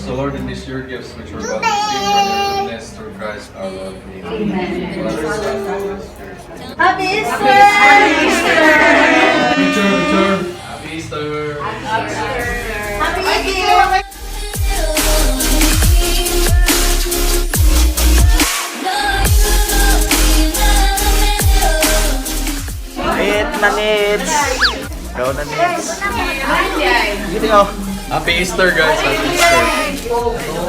Bless, O Lord, and these your gifts which we're about to receive from your goodness through Christ our Lord. Amen. Father, Son, Holy Spirit. Happy Easter! Picture, picture. Happy Easter. Happy Easter! Eat na, Nits! Go na, Nits. Gini oh. Happy Easter, guys. Happy Easter.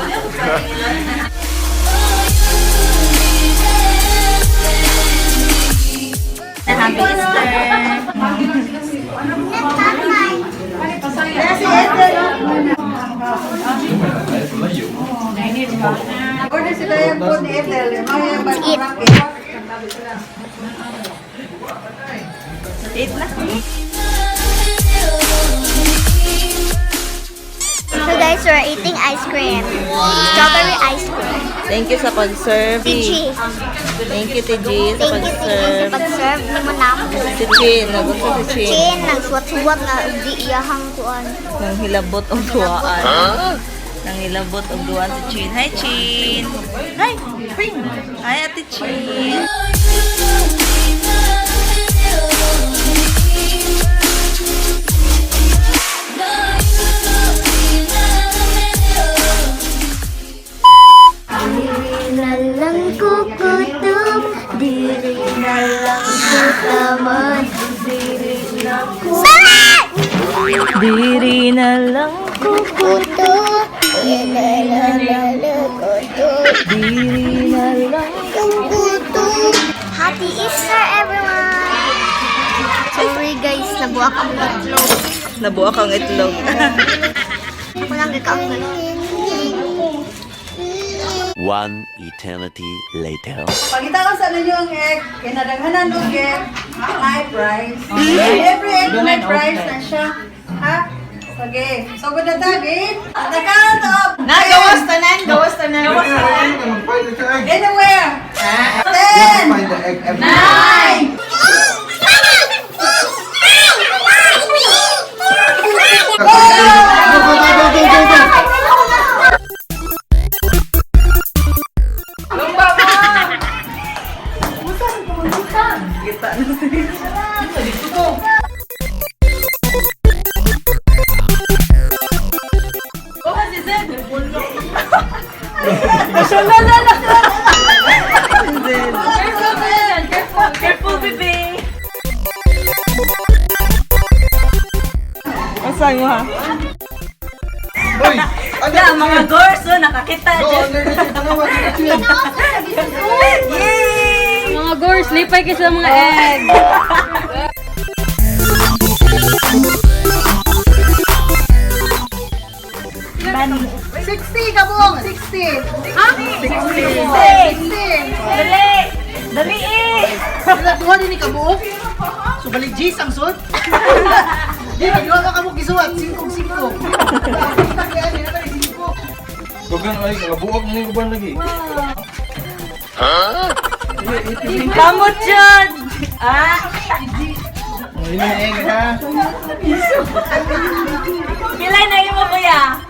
Happy Easter! Si Ethel. Ay, layo. Order sila yung food ni Ethel. Mga yung Eat. Eat na. So guys, we're eating ice cream. Strawberry ice cream. Thank you sa pag-serve. TG. Thank you, TG, sa Thank you, TG, sa pag-serve. pag-serve ni mo na ako. Si Chin, nagusto si Chin. Chin, nagsuwat-suwat na di iyahang kuan. Nang hilabot og duwaan. Nang hilabot og duwaan si Chin. Hi, Chin! Hi! Ping! Hi, Ate Chin! Diri na lang kukutom, diri na lang kutaman, diri na ko... Diri na lang, Kukutom, diri na lang kukutom, diri na lang. kukutom. Happy Easter, everyone! Sorry guys, nabuak ang itlog. Nabuak ang itlog. Ako lang gikaon. One eternity later. Pagita ko sa ninyo ang egg, kinadaghanan og egg, may price. Every egg may price na siya. Ha? Okay. So, good na ta, game. At the count of Na, gawas tanan, gawas tanan. Gawas tanan. Anywhere. 10, 9, Kita na si Careful, careful, baby. Asa mo ha? Uy! Ano? Na, mga girls, oh, nakakita dyan. Yay! Mga girls, lipay kayo sa mga egg. Bunny. 60 kabong, 60. Ha? 60. 60. Dali! Dali eh! Wala duha din ni kabuok. So balik G's ang sud. Di ba duha ka kabuok gisuwat 5 5. Gugan ay nakabuok na yung uban lagi. Kamot dyan! Ah! Ang egg ha. Pilay na yung mo, kuya?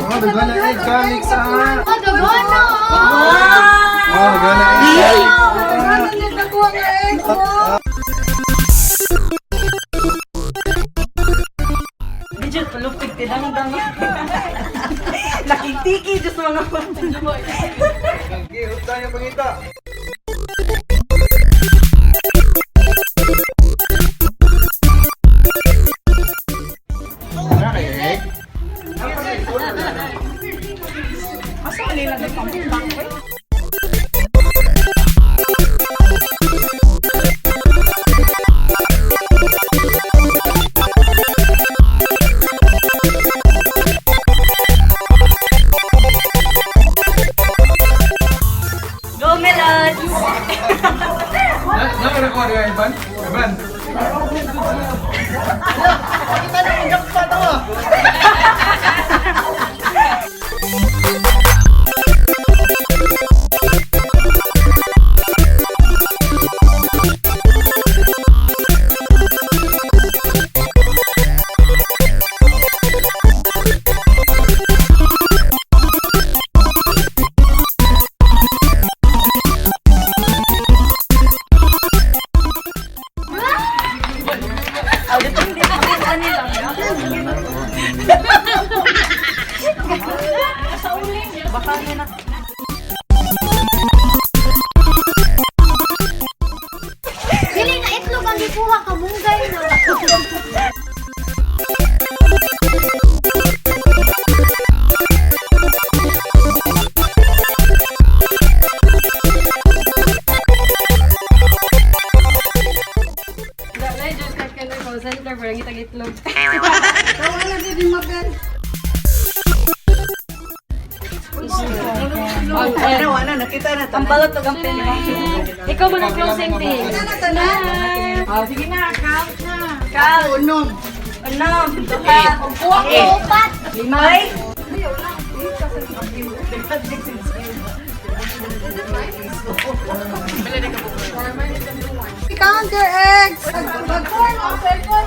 Oh, daghan na egg ka, Nix ah. Oh, dagana! Wow! Oh, daghan na egg. Ano niya nakuha nga egg mo? Medyo tulupig tinangdang. Nakitiki, Diyos mga Okay, tayo pangita. Wala kayo egg? Go, Melons! Na, na ko rin Ivan. Ivan. Pakita na ang jackpot ako. Ang egg. Wala, nakita na. Ang balot ug ang pin. Ikaw man ang closing thing. Ano tanan? Oh, sige na, count na. Count. Unom. Unom. Duha. Upat. Lima. Count your eggs. Mag-form ang cellphone.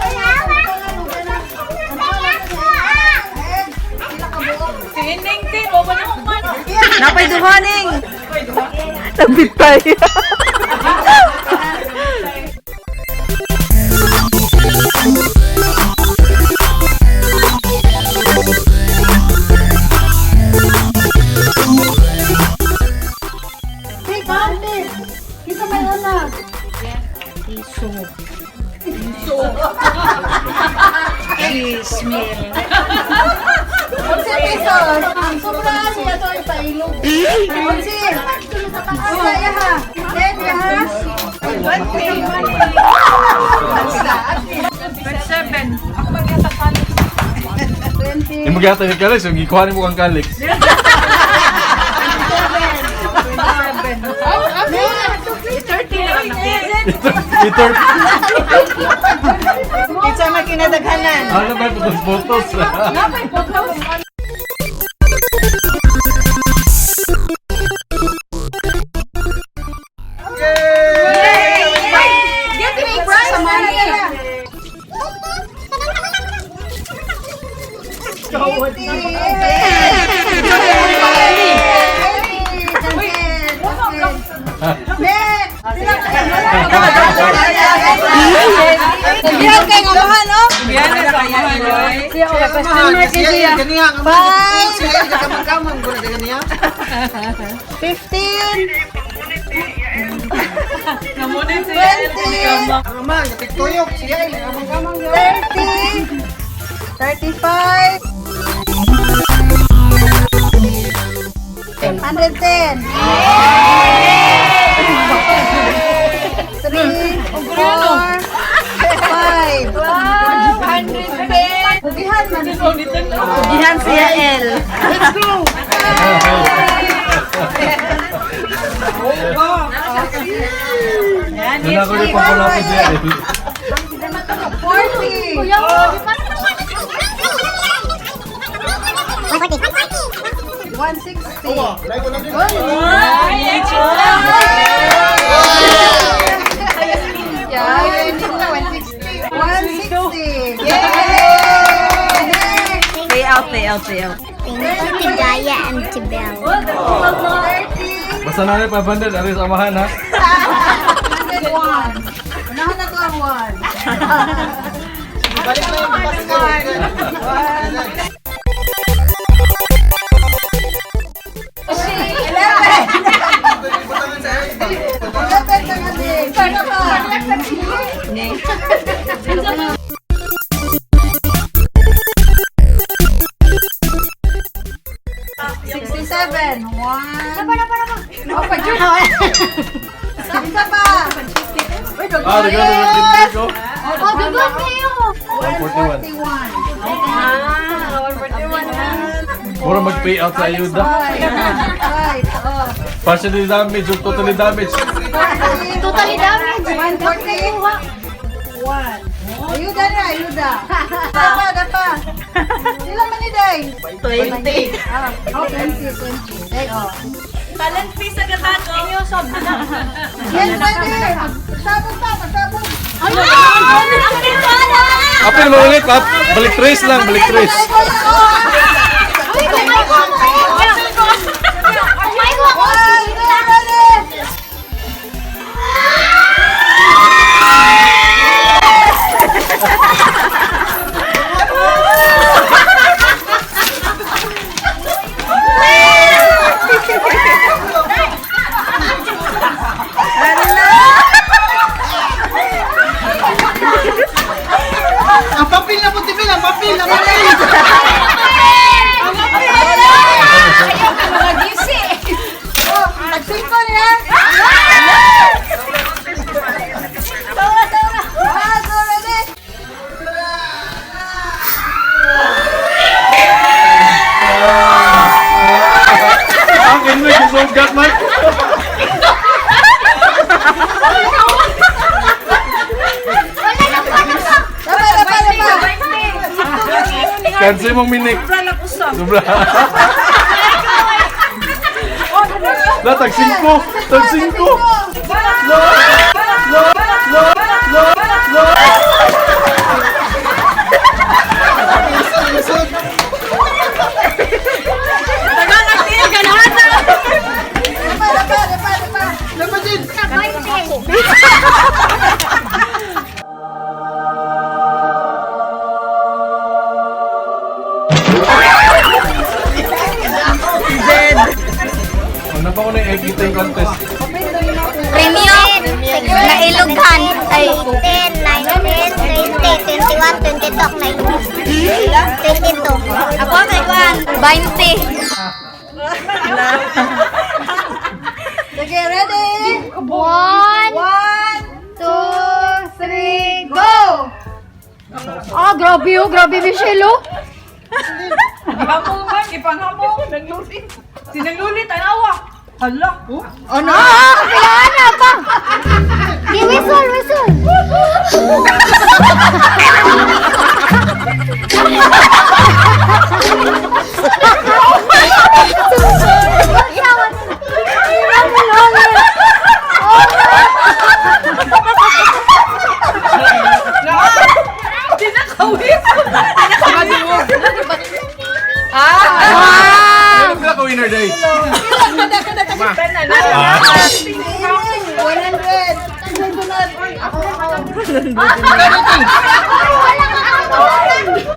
Eggs. Pila ka buok? Napay duha ning. Nagbitay. Hey, count it. Kita may una. Cheese meal. Onse pesos. Ang sobra siya to ay pailog. Onse. Onse ya ha. 10 ya ha. 27. 20. Yung magyata yung Calix, yung gikuha mo kang Calix. 30 na lang. Ito, Kinsa man kinadaghanan. ano ba ito? Photos. Napay photos. Get me prize sa money. Next! Diyan kay ngamahan, oh! Siya ko question mark Siya siya. ganiya ang Five. Siya kamang-kamang guna ganiya. 15, Namunit siya. 20, Ang ama, nagtuyok siya kamang-kamang. 30, 35, 110. 3, 4, 5. Wow, 110. Pugihan man. Gihan siya L. Let's go. Doon ako yung pampalapit siya. 40. 160. Ay, Yeah, 160. 160. Yay! Next. Pay out, pay out, pay out. Thank you to Daya and to Belle. 30. Basta na rin 500, aris amahan ha. 101. Unahan na to ang 1. Balik na yung Pascal. 11. 11 ang ating. Sana pa. 67. 1. Napa, napa, napa. Oh, pa, Isa pa. Uy, dog. Ah, daghan na rin ko. Oh, dugon kayo! 141. 141. Ah, 141 na. Mura mag-pay out sa ayuda. Right. Oh. Partially damaged or totally damaged. Totally damaged. 141. Ayuda na, ayuda. Dapa, dapa. Sila man ni Day? 20. Ah, oh, 20, 20. Day, oh. Talent fee sa gatago. Inyo sob. Yes, pwede. Magsabog pa, magsabog. Ano? Apil mo ulit, pap. Balik trace lang, balik trace. Uy, kumay ko ako! Kumay ko ako! One, two, ready. Ang papel na puti, ang papel, ang papel. Cancel mong minik. Sobra lang usa. Sobra. La, tag 5. Tag 5. La, la, la, la, la. Ganahan na. Dapa, dapa, dapa, dapa. Dapat din. Ano pa ko na yung egg eating contest? Premium nailughan ay 10, 19, 20, 21, 22, 22. Ako kay Juan, 20. Sige, ready? One, 1, two, 3, go! Ah, grabe oh. Grabe, Michelle oh. Ipanghamo man, ipanghamo. Naglulit. Sinaglulit, anawa. Hala. Oh. Ano? Ah, kapilaan na pa. Di whistle, whistle. Ah! Ano pila ka winner day? 100. Sunod. Ako, ako.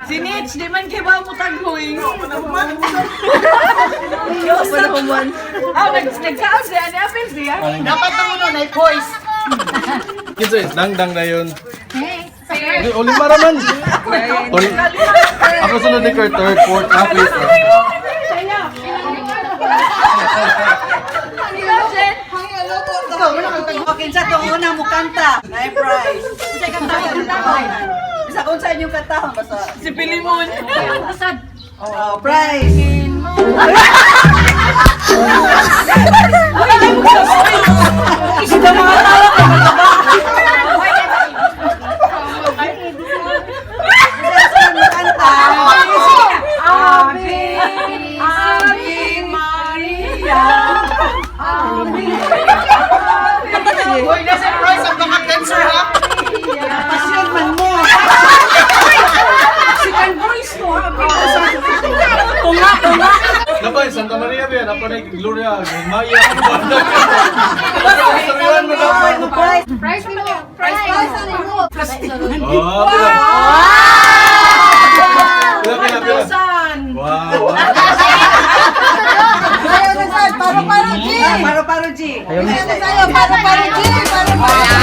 Si Mitch, di man kay ba mo taghoy. Ah, nagkaon siya, ni Apple siya. Dapat ang uno na voice. Kinsa dang dang na yun. Hindi, o lima raman. Tol. Ako sunod ni Kurt, third, fourth, ah, fifth. Kinsa tong una mo kanta? Nay prize. Unsa kanta? Bisa kung sa inyong kanta basta. Si Pilimon. Oh, prize. Isda mga tao ka ba? Kinsa mo kanta? Ave, Ave Maria. Ave. Hoy, nasa prize ang mga cancer ha. Pasyon man mo. Si Can Voice mo, ha? Tunga, tunga. Napay, Santa Maria ba yan? Napay, Gloria, Maya, ano ba? Sabihan mo dapat. Prize. Price mo. Prize. Prize ano mo? Oh, pila. Pila, pila, pila. Wow. Ayaw na sa'yo. Paro paro G. Paro paro G. Ayaw na sa'yo. Paro paro G. Paro paro G.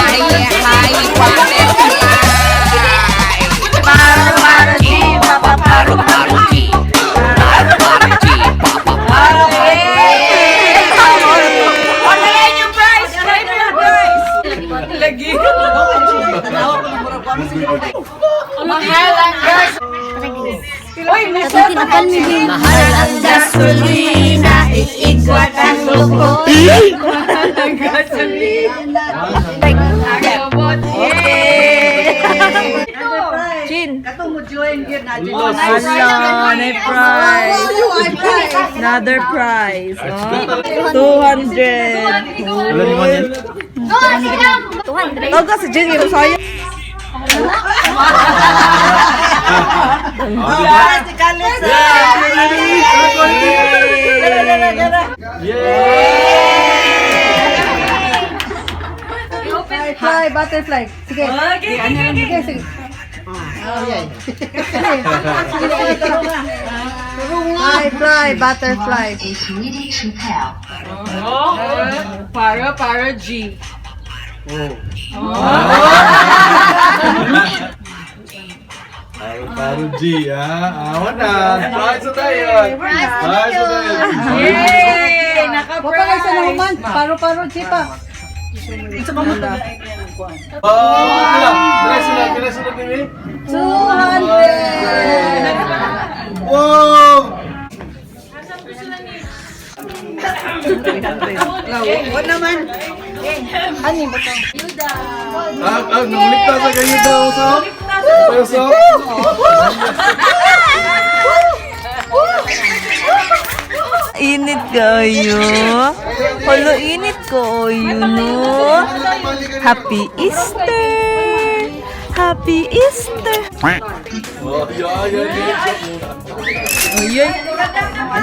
Ano yung prize? Try mo yung prize. Lagi. Mahal ang gas. Uy, nasa Mahal ang gasolina, iigwat ang lukot. ang gasolina. Chin. Katong mo join gyud na. Ala, may prize. Prize. Another prize. 200. Wala ni Manil. Tawag ka si Jin, yung sayo. Ah, Si Kalit. Yeah! Fly, butterfly. Sige. Okay, okay, okay. Sige, sige. Fly, fly, butterfly. Para, para, G. Paro, paro, G, ah. Awa na. Prize na tayo. Prize na tayo. Yay! Wapa kayo sa nahuman. Paro-paro, G pa. Oh, pila. Pila sila, pila sila, baby. 200! Wow! Wala naman. Ah, ah, nangulikta sa kayo daw, so. Sayo, so. Init kayo. Hala, init kayo, no? Happy Easter! Happy Easter! Oh, yeah, yeah. Ayun.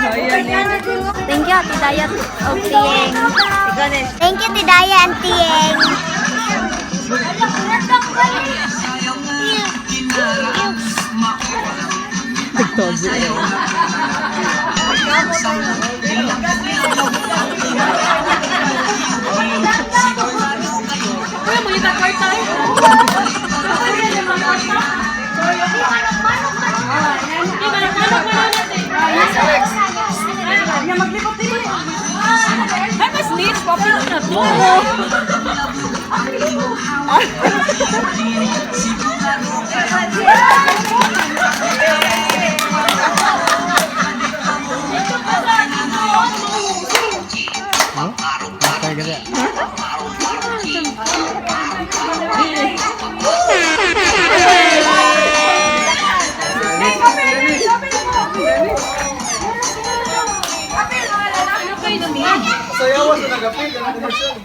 Ayun. Thank you, Ate Daya og Tieng. Ikaw na. Thank you, Ate Daya and Tieng. Kuya, mo yung kwarta eh. Di ba, manok man natin. Ay, mas niche. Popular na to. Sayawa sa nagapil, ang commercial.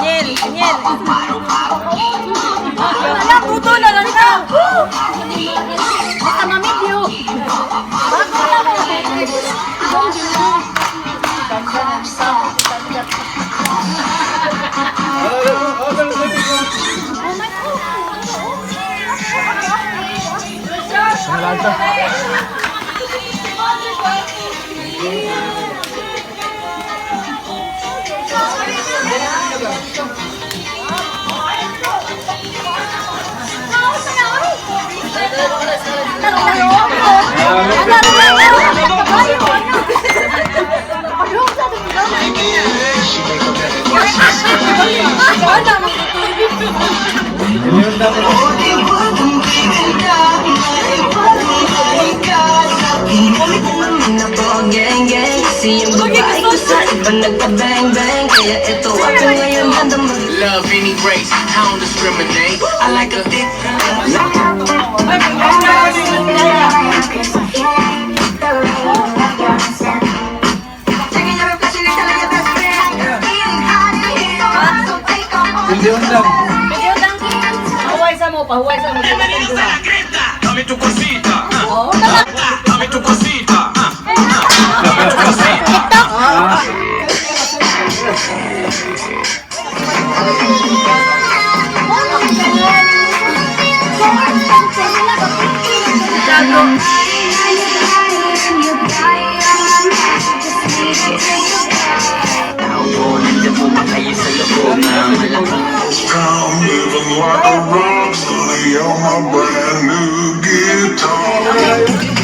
Nyel, Nyel. Wala, puto na lang siya. Basta mamidyo. Love any race, I don't discriminate. I like a thick. Milyon lang. Pahuway sa mo, pahuway sa mo. Dame tu cosita. Dame tu cosita. Dame tu cosita. I'm living like a rock star on my brand new guitar.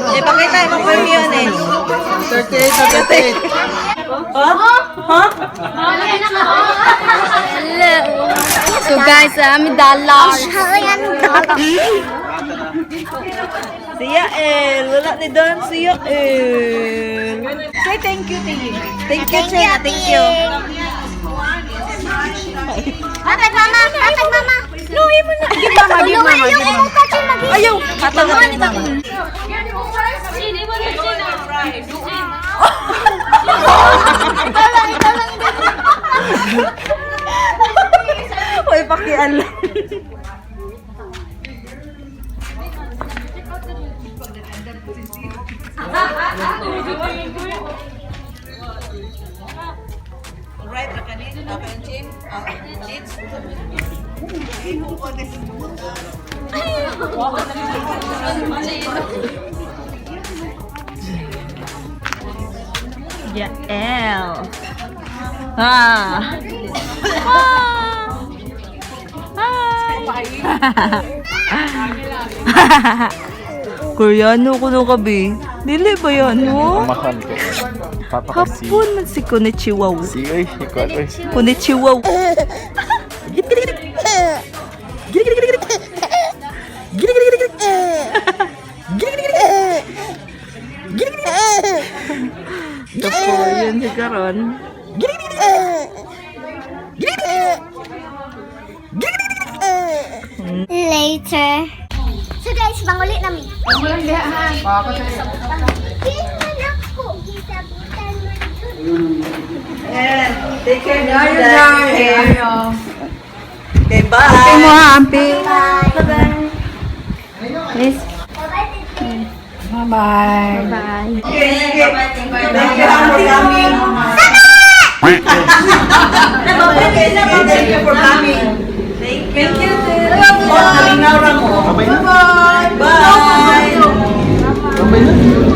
Eh, pakita mo pa yun eh. 38 38. Ha? So guys, I'm dollar. Si Yael. Wala ni Don si Yael. Say thank you, thank you. Thank you, Chena. Thank you. Hatag mama, hatag mama. No, imo na. Give mama, give mama, Ayaw, give mama. ayaw, Ayaw. Hatag natin mama. Hoy, pakialam. Alright, rakanin. Okay, Jim. Jim. Yael. Ah. Ah. Hi. Koreano ko no kabi. Dili ba yan, no? Pamahan ka. Papa kasi. Hapon man si Konnichiwa. Si oy, ikaw oy. Konnichiwa. Kapoy si karon. Later. So guys, manguli na mi. Walang diha ha. Tingnan ako, gisabutan man jud. Take care now, guys. Okay, bye. Mo ha, ampi. Bye. Please. Bye-bye, teacher. Bye-bye. Bye. Thank you for coming. Thank you for coming. Thank you. Thank you. Bye. Bye. Bye na.